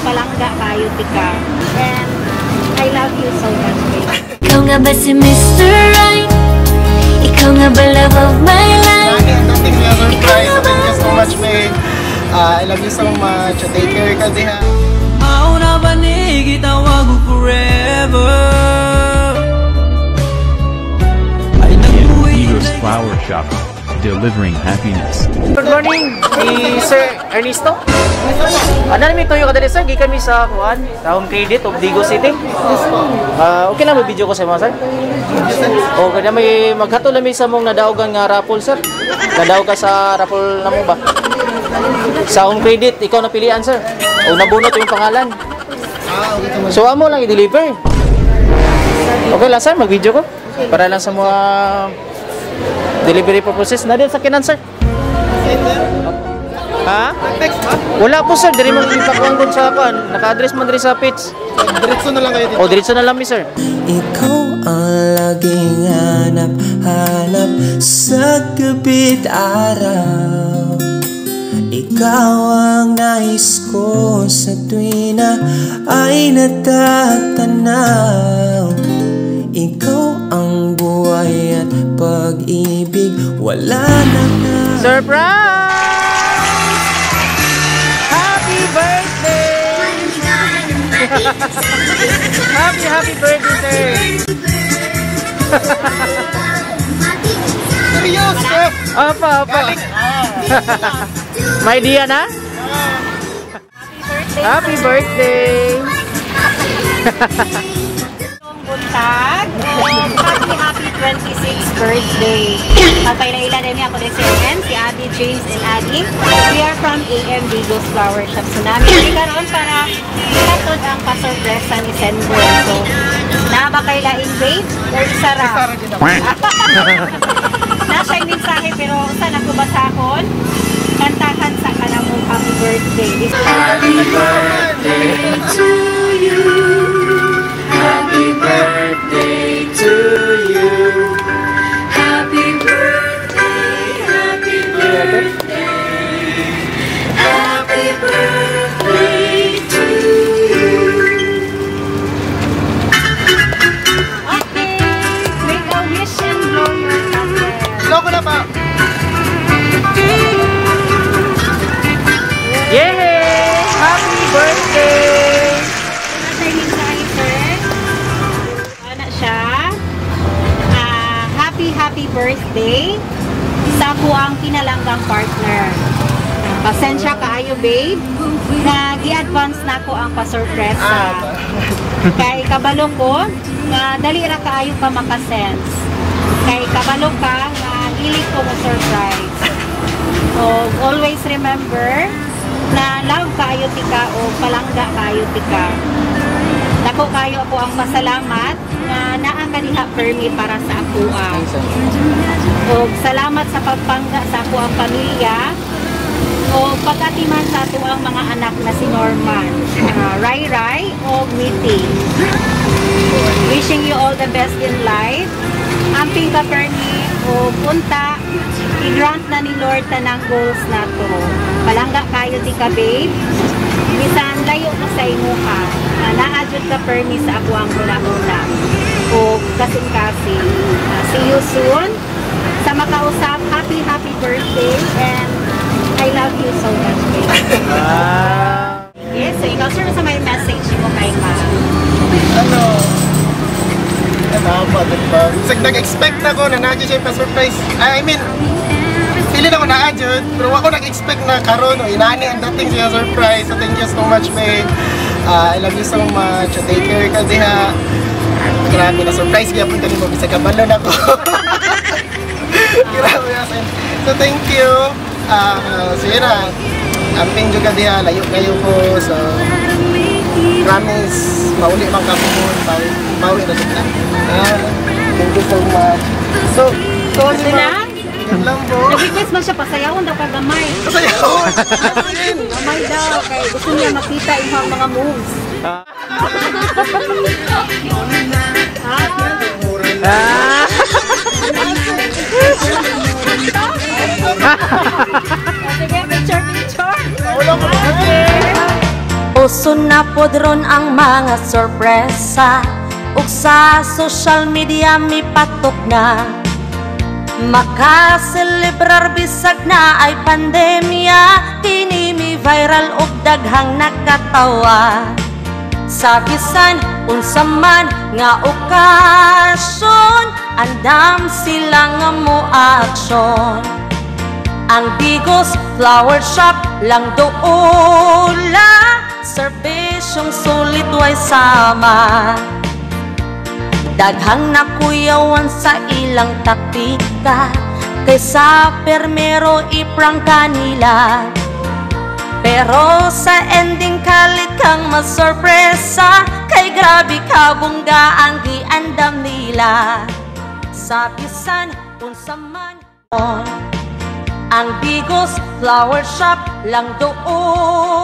palangga kaayo tika. And I love you so much, babe. Ikaw nga ba si Mr. Right? Ikaw nga ba love of my life? Nani ang dating niya surprise. So, thank you so much, babe. I love you so much. Take care ka diha. Mao na ba ni gitawag og forever? Ay nagbuhi. Eagles Flower Shop, delivering happiness. Good morning, si Sir Ernesto. Ano namin tuyo ka dali, sir? Gikan mi sa kuan, sa Home Credit of Digos City. Ah, okay lang video ko sa mga sir. Okay na may maghatol lang mi sa mong nadaogan nga raffle, sir. Nadaog ka sa raffle namo ba? Sa Home Credit, ikaw napilian, sir. O nabunot yung pangalan. Ah, okay ka. So amo lang i-deliver. Okay lang, sir, mag-video ko. Para lang sa mga delivery purposes. Na din sa kinan, sir. Ha? Text ba? Wala po, sir, diri mo ipakuan gud sa kuan. Naka-address man diri sa page. Diretso na lang kayo dito. O diretso na lang mi, sir. Ikaw ang laging hanap-hanap sa gabi't araw. Ikaw ang nais ko sa tuwina ay natatanaw. Ikaw ang buhay at pag-ibig. Wala na nga. Surprise! Happy birthday! Happy, happy birthday, sir! Seryoso? Apa, apa. May idea na? Happy birthday! Happy birthday! Buntag. Happy, happy 26th birthday. Magpailaila din ako din si MM, si Abby, James, and Adi. We are from AM Digos Flower Shop. So namin diri karon para katod ang pasurpresa ni Sender. So, naa ba kay laing, babe? Or isa ra? Na siya yung mensahe pero usa na ko basahon. Kantahan sa kanamong happy birthday. Happy birthday to you. Happy birthday to you. Happy birthday, happy birthday. Happy birthday to you. Okay, make a wish and blow your candle. Loko na pa. Yay! Happy birthday! Ano siya yung mensahe, sir? Ano siya? Ah, happy, happy birthday sa ang pinalanggang partner. Pasensya kaayo, babe, na gi-advance na ko ang pasurpresa. Kay kabalo ko nga dali ra kaayo ka makasense. Kay kabalo ka nga hilig ko mo surprise. So, always remember na love kaayo tika o palangga kaayo tika. Dako kayo ako ang pasalamat nga naa ka diha permi para sa akoa. Og salamat sa pagpangga sa ako ang pamilya o pag-atiman sa ato ang mga anak na si Norman, Rai Rai o Witty. Wishing you all the best in life. Amping ka permi o punta, i-grant na ni Lord tanang goals nato. Palangga kayo di ka, babe. Bisan layo ko sa imuha. Naa jud ka permi sa ako ang una-una. O kasing-kasing. See you soon. Sa makausap, happy, happy birthday and I love you so much, babe. Yes, so ikaw, sir, sa may message mo kay ma'am. Ano? Ano pa, diba? Sa nag-expect na ko na naa siya pa-surprise. I mean, feeling ako naa jud, pero ako nag-expect na karon o inani ang dating siya surprise. So thank you so much, babe. I love you so much. Take care ka diha. Grabe na surprise gyapon kanimo bisag kabalo na ko. Grabe as in. So thank you. So yun na. Amping jud ka diha, layo kayo ko. So promise mauli man ka mo, bawi, bawi na jud na. Thank you so much. So Ito na? Yun lang po. Nag-request man siya, pasayawon daw ka gamay. Pasayawon. Gamay daw, kay gusto niya makita yung mga moves. Sige, picture, picture. Oh, Uso na pod ron ang mga sorpresa ug sa social media mipatok na. Makaselebrar bisag naay pandemya. Kini mi viral og daghang nakatawa. Sa bisan unsa man nga okasyon, andam sila nga mo aksyon. Ang Digos Flower Shop lang doula, serbisyong sulit, way sama. Daghang nakuyawan sa ilang taktika, kay sa permero iprangka nila. Pero sa ending kalit kang masorpresa, kay grabe kabongga ang giandam nila. Sa bisan unsa man, ang Digos Flower Shop lang doula.